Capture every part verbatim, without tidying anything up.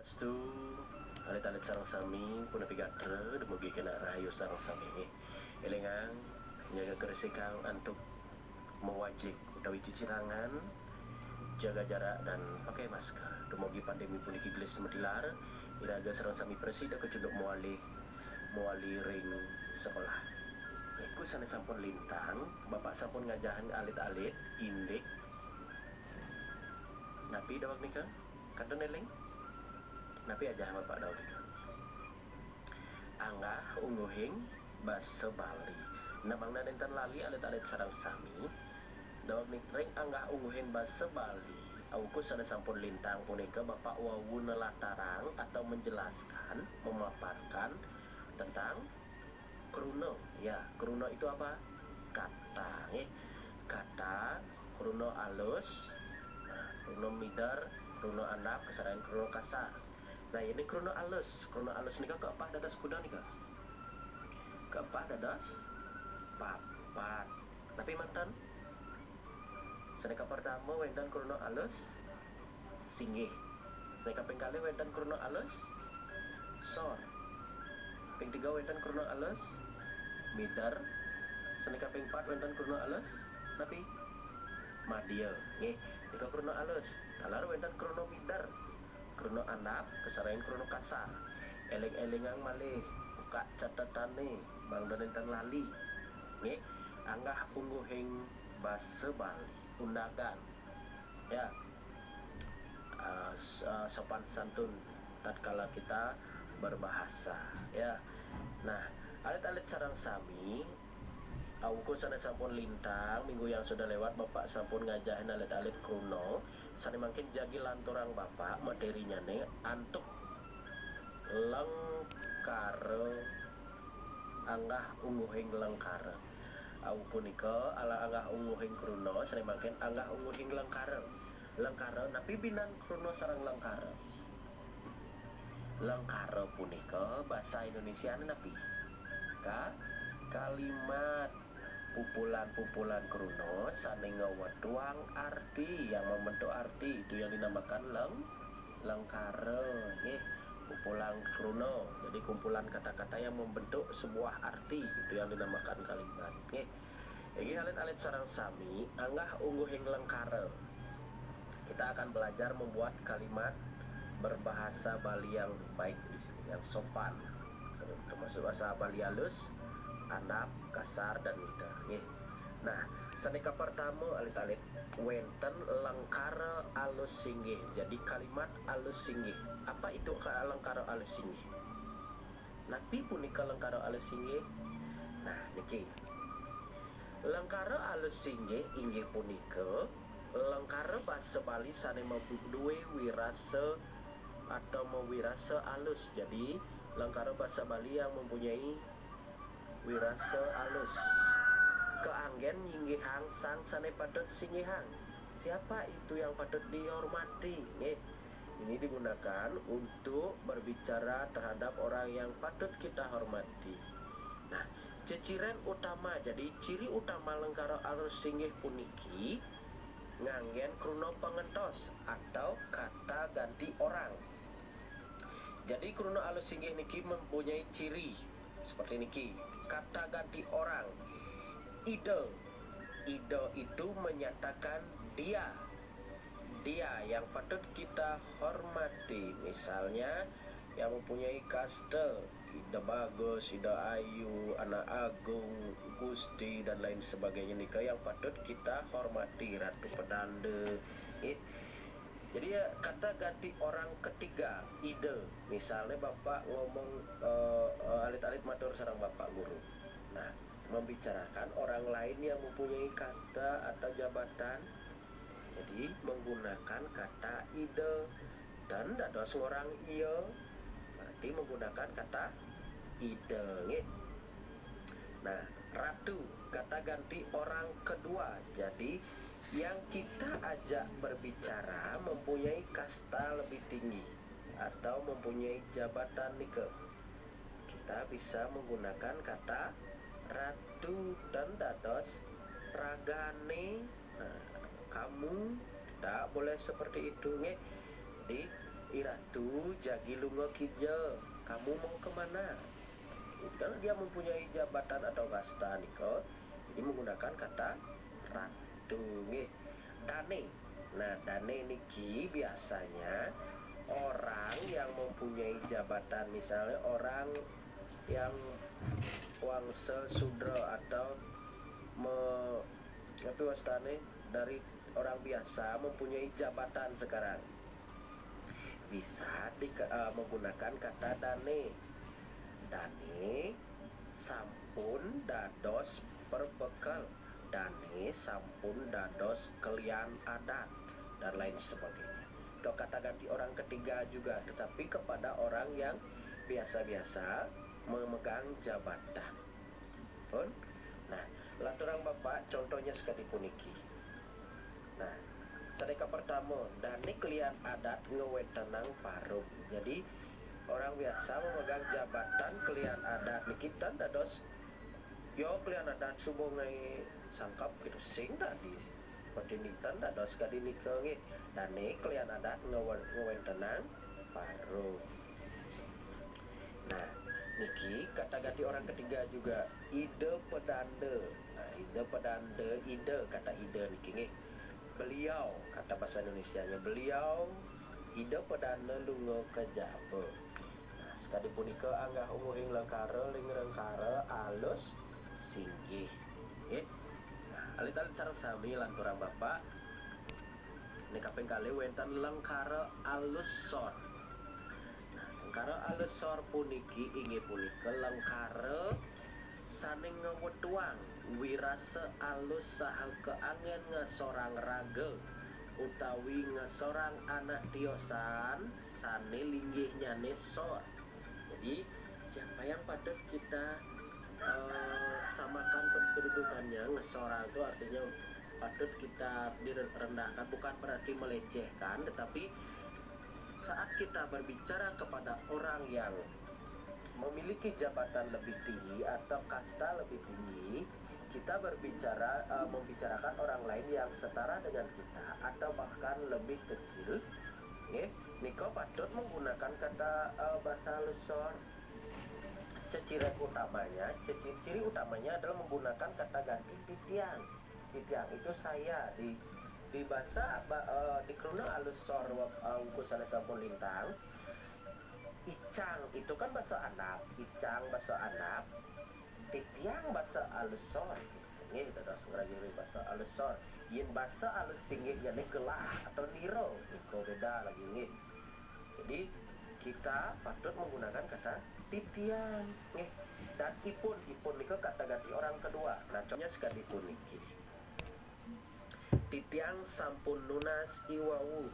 Astu, alit-alit sareng sami, punapi gatra, dumugi kena rahayu sareng sami. Elingang, nyaga kebersihan antuk mawajik utawi cuci tangan, jaga jarak dan pakai masker. Dumugi pandemi puniki gelis matilar, iraga sareng sami prasida kacunduk mawali, mawali ring sekolah. Iku sane sampun lintang, Bapak sampun ngajahin alit-alit, indik. Napi daweg nika? Kantun eling? Napi ajah Bapak daweg nika? Anggah ungguhing basa Bali. Nah, mangda nenten lali alit-alit sareng sami, daweg nika ring anggah ungguhing basa Bali. Awuku sane sampun lintang punika Bapak wau nelatarang atau menjelaskan, memaparkan tentang kruna. Ya, kruna itu apa? Kata, nggih. Kata, kruna alus, nah, kruna mider, kruna andap, kasarengin kruna kasar. Nah, ini kruna alus. Kruna alus nika kaepah dados kuda nika? Kaepah dados papat. Napi manten? Sane kapertama wenten kruna alus singgih. Sane kaping kalih wenten kruna alus sor. Ping tiga wenten kruna alus mider. Sane kaping pat wenten kruna alus napi? Madya. Nggih, nika kruna alus. Taler wenten kruna mider, kruna andap, kasarengin kruna kasar. Eling-elingang malih, buka catetane, mangda nenten lali. Nggih, anggah ungguhing basa Bali. Undagan. Ya. Ah, s-, ah, sopan santun tatkala kita berbahasa, ya. Nah, alit-alit sareng sami, awuku sane sampun lintang, minggu yang sudah lewat Bapak sampun ngajahin alit-alit kruna, sane mangkin jagi lanturang Bapak materinyane antuk lengkara, anggah ungguhing lengkara. Awuku nika ala anggah ungguhing kruna, sane mangkin anggah ungguhing lengkara. Lengkara, napi binan kruna sareng lengkara? Lengkara punika basa Indonesiane napi? Ka-, kalimat. Pupulan-pupulan kruna sane ngwetuang arti, yang membentuk arti, itu yang dinamakan leng-, lengkara, nggih. Pupulan kruna, jadi kumpulan kata-kata yang membentuk sebuah arti, itu yang dinamakan kalimat, nggih. Inggih alit-alit sareng sami, anggah ungguhing lengkara. Kita akan belajar membuat kalimat berbahasa Bali yang baik di sini, yang sopan. Termasuk bahasa Bali halus, andap, kasar, dan mider. Nggih. Nah, sane kapertama alit-alit wenten lengkara alus singgih. Jadi kalimat alus singgih. Apa itu ka-, lengkara alus singgih? Napi punika lengkara alus singgih? Nah, niki. Lengkara alus singgih inggih punika lengkara basa Bali sane maduwe wirasa atau mawirasa alus. Jadi, lengkara basa Bali yang mempunyai wirasa alus. Kaanggen nyinggihang sang sane patut singgihang. Siapa itu yang patut dihormati? Nggih. Ini digunakan untuk berbicara terhadap orang yang patut kita hormati. Nah, ceciren utama, jadi ciri utama lengkara alus singgih puniki nganggen kruna pangentos atau kata ganti orang. Jadi kruna alus singgih niki mempunyai ciri seperti niki. Kata ganti orang. Ida. Ida itu menyatakan dia. Dia yang patut kita hormati. Misalnya, yang mempunyai kasta Ida Bagus, Ida Ayu, Anak Agung, Gusti, dan lain sebagainya nika yang patut kita hormati, Ratu Pedanda. Nggih. Jadi ya, kata ganti orang ketiga, ida. Misalnya Bapak ngomong, eh, eh, alit-alit matur sareng Bapak Guru. Nah, membicarakan orang lain yang mempunyai kasta atau jabatan. Jadi, menggunakan kata ida. Dan dados ngorang ia, berarti menggunakan kata ida, nggih. Nah, ratu, kata ganti orang kedua. Jadi, yang kita ajak berbicara mempunyai kasta lebih tinggi atau mempunyai jabatan nika. Kita bisa menggunakan kata ratu dan dados ragane. Nah, kamu tidak boleh seperti itu, nggih. Jadi, "I ratu, jagi lunga kija, kamu mau ke mana?" Jadi kalau dia mempunyai jabatan atau kasta nika, jadi menggunakan kata ratu nggih. Dane. Nah, dane niki biasanya orang yang mempunyai jabatan, misalnya orang yang wangsa sudra atau me, tapi wastane dari orang biasa mempunyai jabatan sekarang. Bisa di, uh, menggunakan kata dane. Dane sampun dados perbekel. Dane sampun dados kelian adat dan lain sebagainya. Atau kata ganti orang ketiga juga, tetapi kepada orang yang biasa-biasa memegang jabatan. Pun. Nah, lanturang Bapak, contohnya sekadi puniki. Nah, sadeka pertama, dane kelian adat ngewentenang parum. Jadi orang biasa memegang jabatan kelian adat niki tan dados, "Yo, kelian adat suba ngae sangkep," gitu, sing dadi. Pertinditan dados kadi nika nggih. Dane kelian adat ngewen, ngewentenang parum. Nah, niki kata ganti orang ketiga juga, Ida Pedanda. Nah, Ida Pedanda, Ida, kata Ida niki nggih. Beliau, kata bahasa Indonesianya, beliau Ida Pedanda lunga ke jaba. Nah, sekadi punika anggah ungguhing lengkara, linglengkara alus singgih. Nggih. Nah, alit-alit sareng sami lanturang Bapak. Ning kaping kalih wenten lengkara alus sor. Nah, lengkara alus sor puniki inggih punika lengkara sane ngwetuang wirasa alus saha kaangen ngesorang raga utawi ngesorang anak tiosan sane linggihnyane sor. Jadi, siapa yang patut kita, eh, samakan kedudukannya, ngesorang itu artinya patut kita direndahkan, bukan berarti melecehkan, tetapi saat kita berbicara kepada orang yang memiliki jabatan lebih tinggi atau kasta lebih tinggi, kita berbicara, eh, membicarakan orang lain yang setara dengan kita atau bahkan lebih kecil, nggih, nika patut menggunakan kata, eh, basa alus sor. Cecirek utamanya, ciri, ciri utamanya adalah menggunakan kata ganti titiang. Titiang itu saya. Di, di basa ba, eh, di kruna alus sor, eh, wungkul sanes sampun lintang. Icang itu kan basa andap, icang basa andap, titiang basa alus sor. Nggih, dados ngrajuri basa alus sor. Yen basa alus singgihnyane gelah atau nira, nika beda lagi nggih. Jadi, kita patut menggunakan kata titiang, nggih. Dan ipun, ipun nika kata ganti orang kedua. Nah, contohnya sekadi puniki. Titiang sampun nunas i wau.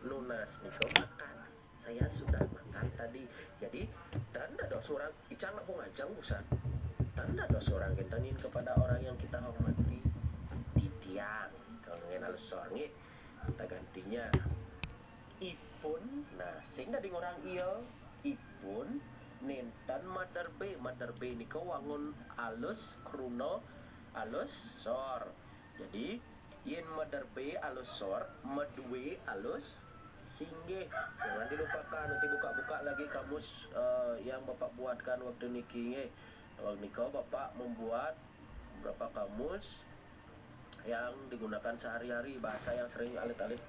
Nunas nika makan. Saya sudah makan tadi. Jadi, tan dados orang, icang nak ngajeng busan. Tan dados orang kinten yen kepada orang yang kita hormati. Titiang, kalau ngen alus sor nggih. Kata gantinya. Ipun, nah, sing dadi ngorang iya, ipun nenten maderbe. Maderbe nika wangun alus kruna alus sor. Jadi, yen maderbe alus sor, madue alus singgih. Jangan dilupakan, nanti buka-buka lagi kamus, eh, yang Bapak buatkan waktu niki nggih. Waktu nika Bapak membuat beberapa kamus yang digunakan sehari-hari, bahasa yang sering alit-alit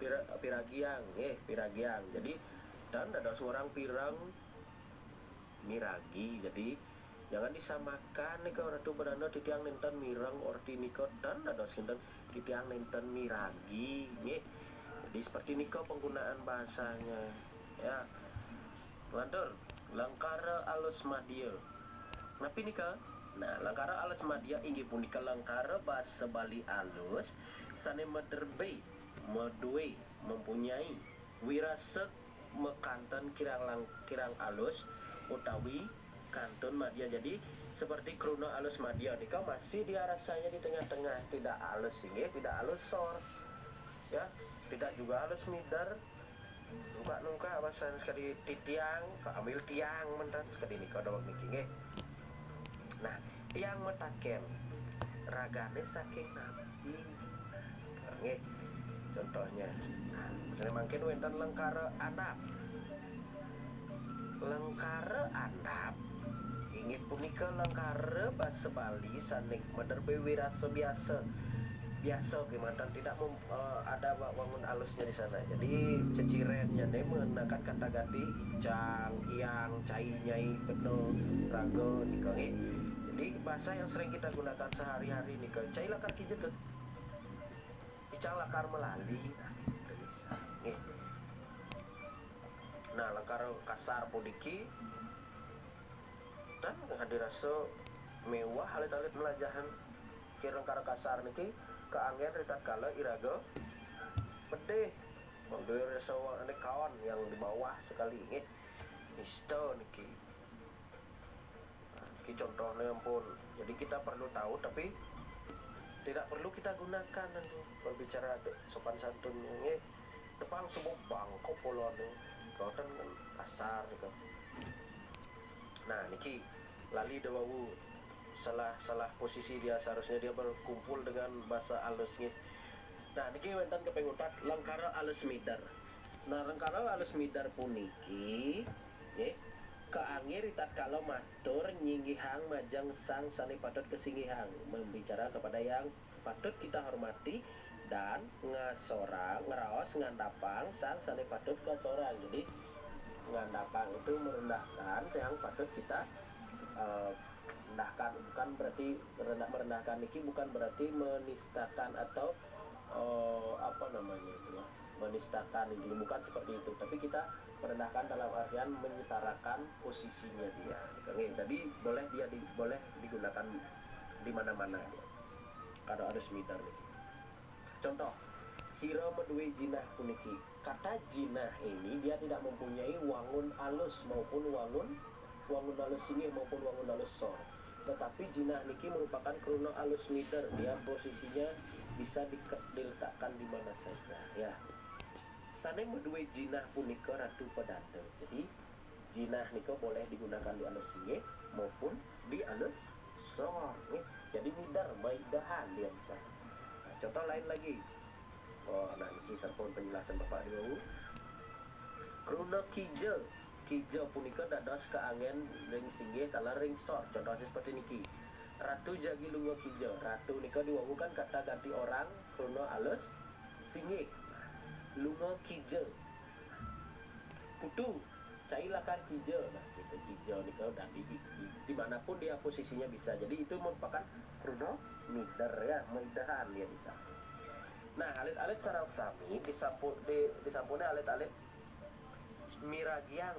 pira, piragiang, nggih, piragiang. Jadi, tan dados orang pireng miragi. Jadi, jangan disamakan nika Ratu Bedana titiang nenten mireng, orti nika tan dados kinten titiang nenten miragi, nggih. Jadi, seperti nika penggunaan bahasanya. Ya. Lantur, lengkara alus madya. Napi nika? Nah, lengkara alus madya inggih punika lengkara basa Bali alus sane maderbe, madue, mempunyai, wirasek, makanten kirang lang, kirang alus, utawi kantun madya. Jadi, seperti kruna alus madya nika masih dia rasanya di tengah-tengah, tidak alus inggih, tidak alus sor. Ya, tidak juga alus mider. Nungkak-nungkak basan sekadi titiang, ka ambil tiang menten sekadi nika daweg niki nggih. Nah, tiang mataken, ragane saking napi? Nggih. Contohnya, nah, misalnya mangkin wénten lengkara andap. Lengkara andap inggih punika lengkara basa Bali sané maderbé wirasa biasa. Biasa kémanten, tidak mem-, eh, ada wa-, wangun alusnya di sana. Jadi cecirénnyané menggunakan kata ganti icang, iang, cai, nyai, bena, raga, nika nggih. Jadi bahasa yang sering kita gunakan sehari-hari nika, cai lakar kija, icang lakar melali. Nah, gitu bisa. Nggih. Nah, lengkara kasar puniki tan hadir rasa méwah alit-alit melajahan. Kira lengkara kasar niki kaanggén ritatkala iraga pedih. Mangda rasa ané kaon yang di bawah sekali nggih. Nista niki. Niki contohnya ampun. Jadi kita perlu tahu tapi tidak perlu kita gunakan nanti berbicara de-, sopan santun nggih. Tepang sebut bangkok polone. Kawasan kan kasar gitu. Nah, niki lali dewawu salah-salah posisi dia, seharusnya dia berkumpul dengan bahasa alus nggih. Nah, niki wénten kaping untat lengkara alus mider. Nah, lengkara alus mider puniki nggih kaanggé ritatkala matur nyinggihang majeng sang sané patut kasinggihang, membicara kepada yang patut kita hormati dan ngasorang, ngraos ngandapang sang sané patut kasorang. Jadi ngandapang itu merendahkan yang patut kita eh, rendahkan. Bukan berarti rendah, merendahkan niki bukan berarti menistakan atau eh, apa namanya itu ya, menistakan itu bukan seperti itu. Tapi kita merendahkan dalam artian menyetarakan posisinya dia. Oke, jadi boleh dia di, boleh digunakan di mana-mana dia. Kalau alus mider niki. Contoh, sira madué jinah puniki. Kata jinah ini dia tidak mempunyai wangun alus maupun wangun, wangun alus singgih maupun wangun alus sor. Tetapi jinah niki merupakan kruna alus mider, dia posisinya bisa dike-, diletakkan di mana saja, ya. Sané madué jinah punika Ratu Pedanda. Jadi jinah nika boleh digunakan di alus singgih maupun di alus sor nggih. Jadi mider, maidahan dia bisa. Nah, contoh lain lagi. Oh, nah niki sampun penjelasan Bapak dulu. Kruna kija. Kija punika dados kaanggén ring singgih taler ring sor. Contohnya seperti niki. Ratu jagi lunga kija. Ratu nika diwawu kan kata ganti orang kruna alus singgih. Lunga kija. Putu, cai lakar kija. Nah, kita kija nika udah di, di, dimanapun dia posisinya bisa. Jadi itu merupakan kruna mider ya, maidahan dia bisa. Nah, alit-alit sareng sami disampu-, di, disampuné alit-alit miragiang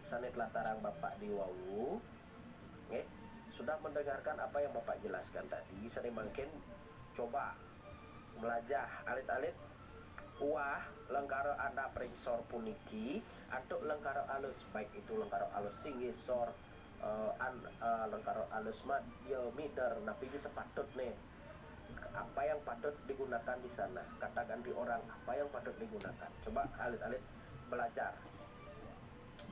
sané tlatarang Bapak diwawu. Nggih, sudah mendengarkan apa yang Bapak jelaskan tadi, sané mangkin coba melajah alit-alit wah lengkara andap ring sor puniki antuk lengkara alus, baik itu lengkara alus singgih sor, eh, an-, eh, lengkara alus madya mider, napi sing sepatutné, apa yang patut digunakan di sana, kata ganti orang apa yang patut digunakan. Coba alit-alit belajar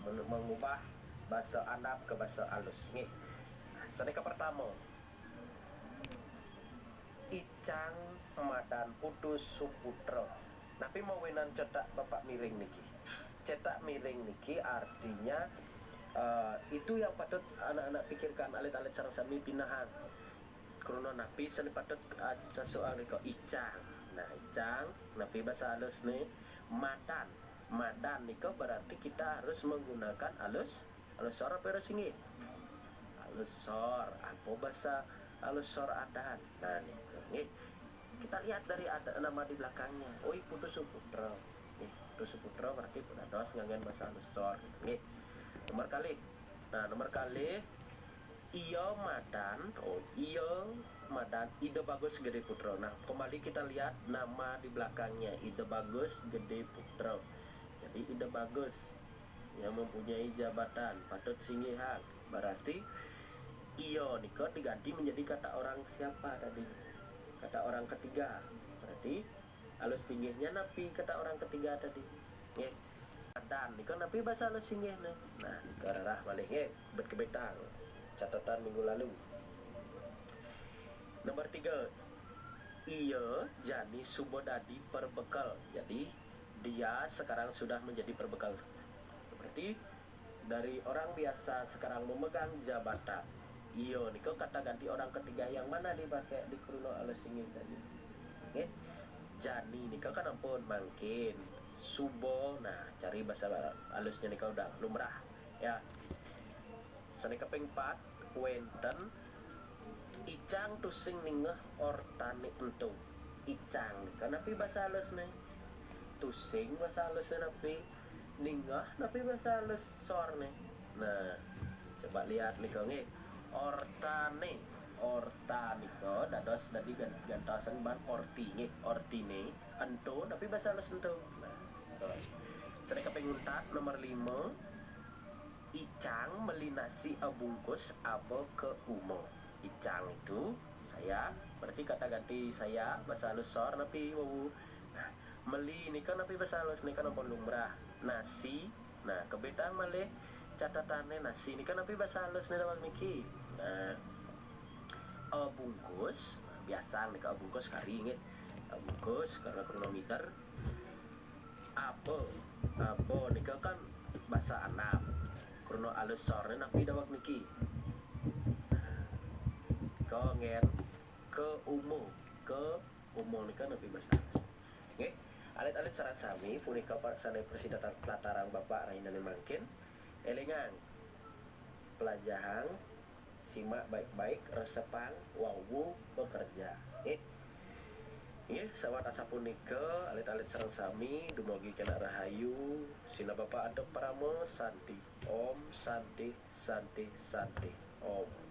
men-, mengubah bahasa andap ke bahasa alus. Nggih. Sané kapertama, icang madan Putu Suputra. Napi mawinan cetak Bapak miring niki? Cetak miring niki artinya, eh, itu yang patut anak-anak pikirkan, alit-alit sareng sami pinahang. Kruna napi sané patut, eh, sesuai nika icang. Nah, icang napi bahasa alusné madan. Madan nika berarti kita harus menggunakan alus, alus sor apa alus singgih? Alus sor. Apa bahasa alus sor adan? Nah, nika nggih. Kita lihat dari ada nama di belakangnya. Oh, Putu Suputra. Nggih, Putu Suputra berarti dados nganggén bahasa alus sor gitu. Nggih. Nomor kalih. Nah, nomor kalih ia madan, oh, ia madan Ida Bagus Gedé Putra. Nah, kembali kita lihat nama di belakangnya, Ida Bagus Gedé Putra. Jadi Ida Bagus yang mempunyai jabatan patut singgihang. Berarti ia nika diganti menjadi kata orang siapa tadi? Kata orang ketiga. Berarti alus singgihnya napi kata orang ketiga tadi? Nggih. Madan nika napi bahasa alus singgihné? Nah, nika rarah malih nggih, bet kebetang. Catatan minggu lalu. Nomor tiga. Ia jani suba dadi perbekel. Jadi, dia sekarang sudah menjadi perbekel. Berarti dari orang biasa sekarang memegang jabatan. Ia nika kata ganti orang ketiga yang mana dipakai di kruna alus inggih tadi. Nggih. Jani nika kan ampun mangkin. Suba, nah, cari basa alusnya nika udah lumrah. Ya. Sane kaping pat, wenten icang tusing ningeh ortane ento. Icang nika napi basa alusne? Tusing basa alusne napi? Ningeh napi basa alus sorne? Nah, coba lihat nika nggih. Ortane. Orta nika dados dadi gan-, gantosen ban orti nggih. Ortine ento napi basa alus ento? Nah, to. Sane kaping untat, nomor lima. Icang meli nasi abungkus aba ka uma. Icang itu saya, berarti kata ganti saya, basa alus sor napi wau. Nah, meli nika napi basa alus nika ampun lumrah. Nasi, nah, kebetang malih catatane nasi nika napi basa alus nika daweg niki. Nah, abungkus, biasa nika abungkus kari nggih. Abungkus karena kronometer. Aba, aba nika kan basa andap. Kruna alus sorne napi daweg niki? Ka ngen, ka uma, ka uma nika napi basa alus? Nggih, alit-alit sareng sami punika pa-, sane prasida tar-, tlatarang Bapak rahinane mangkin. Elingang, pelajahang, simak baik-baik, resepang, wau bekerja. Nggih. Nggih, sawat asapunika, alit-alit sareng sami, dumugi kenak rahayu, sinah Bapa antuk parama santi. Om Santi, Santi, Santi. Om.